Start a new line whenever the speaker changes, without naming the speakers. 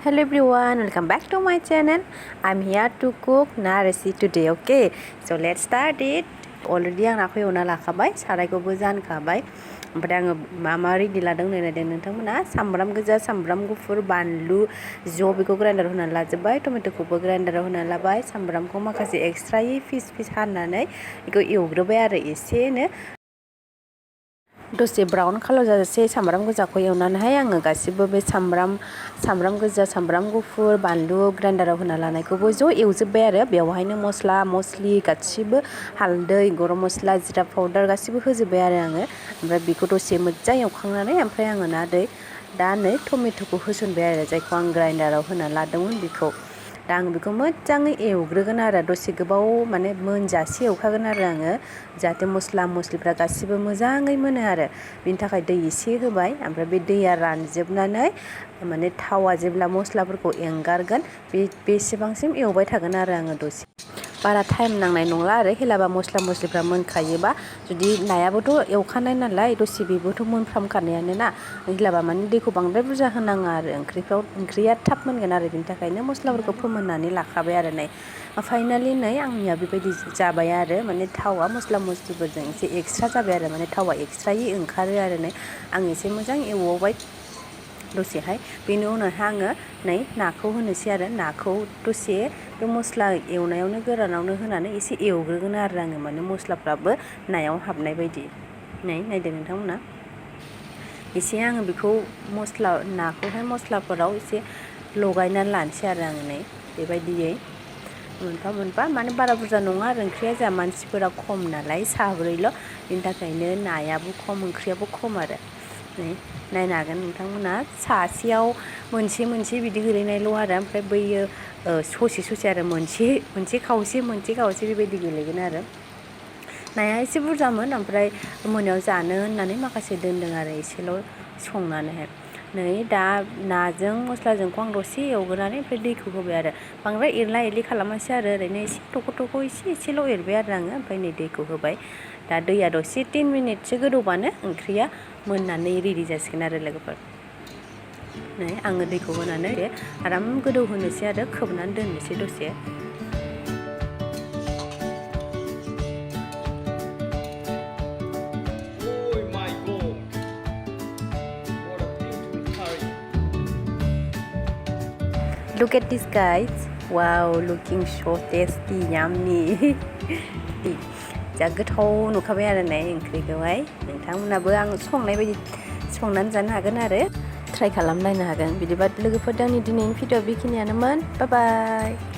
Hello everyone, welcome back to my channel. I'm here to cook narasi today, okay? So let's start it. Already आं नाखौ एवना लाखाबाय, सारायखौबो जानखाबाय. ओमफ्राय आङो मा रेडि लादों नायनायदों नोंथांमोना सामब्राम गोजा, सामब्राम गुफुर, बानलु ज' बेखौ ग्राइन्डार होनानै लाजोबबाय, टमेट'खौबो ग्राइन्डाराव होनानै लाबाय, सामब्रामखौ माखासे एक्सट्रायै फिस हानानै बेखौ एवग्रोबाय आरो एसेनो दसे ब्राउन कालार जाजासे सामब्राम गोजाखौ एवनानैहाय आङो गासिबो बे सामब्राम गोजा, सामब्राम गुफुर, बानलु ग्राइन्डाराव होना लानायखौबो ज' एवजोब्बाय आरो बेवहायनो मस्ला मस्लि गासिबो हालदै, गरम मस्ला, जिरा पाउडार गासिबो होजोब्बाय आरो आङो ओमफ्राय बेखौ दसे मोजां एवखांनानै ओमफ्राय आङो दा नै टमेट'खौ होसनबाय आरो जायखौ आं ग्राइन्डाराव होना लादोंमोन बेखौ दा आं बेखौ मोजाङै एवग्रोगोन आरो दसे गोबाव माने मोनजासे एवखागोन आरो आङो जाहाथे मस्ला मस्लिफ्रा गासिबो मोजाङै मोनो आरो बिनि थाखाय दै एसे होबाय ओमफ्राय बे दैया रानजोबनानै माने थावा जेब्ला मस्लाफोरखौ एंगारगोन बेसेबांसिम एवबाय थागोन आरो आङो दसे बारा टाइम नांनाय नंला आरो हेलाबा मस्ला मस्लिफ्रा मोनखायोबा जुदि नायाबोथ' एवखानाय नालाय दसे बेबोथ' मोनफ्रामखानायानो ना हेलाबा माने दैखौ बांद्राय बुरजा होनाङा आरो ओंख्रिया थाब मोनगोन आरो बिनि थाखायनो मस्लाफोरखौ फोमोननानै लाखाबाय आरो नै फाइनालि नै आंनिया बेबायदि जाबाय आरो माने थावा मस्ला मस्लिफोरजों एसे एक्सट्रा जाबाय आरो माने थावा एक्सट्रायै ओंखारो आरो नै आं एसे मोजां एवबाय दसेहाय बेनि उनावहाय आङो नै नाखौ होनोसै आरो नाखौ दसे बे मस्ला एवनायावनो गोरानावनो होनानै एसे एवग्रोगोन आरो आङो माने मस्लाफ्राबो नायाव हाबनाय बायदि नायदो नोंथांमोना एसे आङो बेखौ नाखौहाय मस्लाफोराव एसे लगायनानै लानोसै आरो आङो नै बेबायदियै मोनफा मोनफा माने बारा बुरजा नङा आरो ओंख्रिया जोंहा मानसिफोरा खम नालाय साब्रैल' बिनि थाखायनो नायाबो खम ओंख्रियाबो खम आरो नै नायनो हागोन नोंथांमोना सासेयाव मोनसे बिदि गोलैनायल' आरो ओमफ्राय बैयो ससे आरो मोनसे खावसे बेबायदि गोलैगोन आरो नाया एसे बुरजामोन ओमफ्राय मोनायाव जानो होननानै माखासे दोनदों आरो एसेल' संनानैहाय नै दा नाजों मस्लाजोंखौ आं दसे एवग्रोनानै ओमफ्राय दैखौ होबाय आरो बांद्राय एरला एरलि खालामासै आरो ओरैनो एसे थख' एसेल' एरबाय आरो आङो ओमफ्राय नै दैखौ होबाय दा दैया दसे 10 मिनिटसो गोदौबानो ओंख्रिया मोननानै रेडि जासिगोन आरो लोगोफोर नै आङो दैखौ होनानै आराम गोदौ होनोसै आरो खोबनानै दोननोसै दसे Look at this guys. Wow, looking so tasty, yummy. जा गोथाव नुखाबाय आरो नै ओंख्रिखौहाय नोंथांमोनाबो आं संनाय बायदि संनानै जानो हागोन आरो ट्राइ खालामनायनो हागोन बिदिबा लोगोफोर आंनि दिनैनि भिडिअ बेखिनियानोमोन बाय बाय